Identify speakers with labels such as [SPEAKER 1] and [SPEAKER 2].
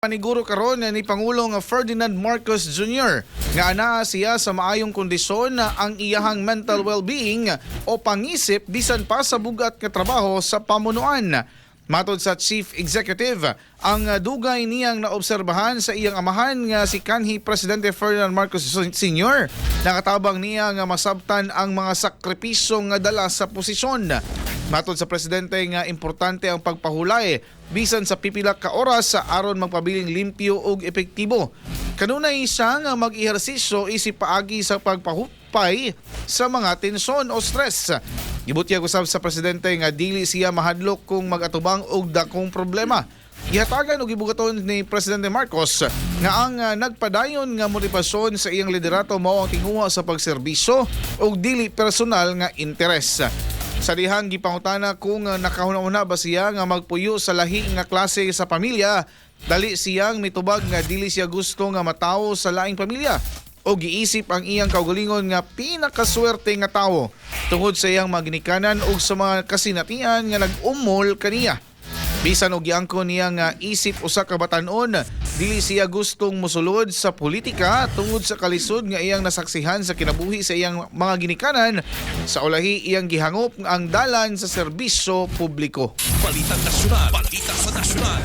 [SPEAKER 1] Paniguro karon ni Pangulong Ferdinand Marcos Jr. nga anaa siya sa maayong kondisyon na ang iyahang mental well-being o pangisip bisan pa sa bugat nga trabaho sa pamunuan. Matod sa Chief Executive, ang dugay niyang naobserbahan sa iyang amahan nga si kanhi Presidente Ferdinand Marcos Sr. Nakatabang niya nga masabtan ang mga sakripisyo nga dala sa posisyon. Matod sa presidente nga importante ang pagpahulay bisan sa pipila ka oras sa aron magpabiling limpyo ug epektibo. Kanunay siya nga mag-ehersisyo isip paagi sa pagpahupay sa mga tensyon o stress. Gibutyag usab sa presidente nga dili siya mahadlok kung mag-atubang og dakong problema. Gihatagan og gibugaton ni Presidente Marcos nga ang nagpadayon nga motibasyon sa iyang liderato mao ang tinguha sa pagserbisyo ug dili personal nga interes. Sa dihang gipangutana kung nakahuna-huna ba siya nga magpuyo sa lahi nga klase sa pamilya, dali siyang mitubag nga dili siya gusto nga matawo sa laing pamilya o giisip ang iyang kaugalingon nga pinakaswerte nga tawo tungod sa iyang mga ginikanan ug sa mga kasinatian nga nag-umol kaniya. Bisan og giangkon niya nga isip usa ka batan-on, dili siya gustong mosulod sa politika tungod sa kalisod nga iyang nasaksihan sa kinabuhi sa iyang mga ginikanan. Sa ulahi, iyang gihangop ang dalan sa serbisyo publiko.
[SPEAKER 2] Balita Nasyonal. Balita sa Nasyonal.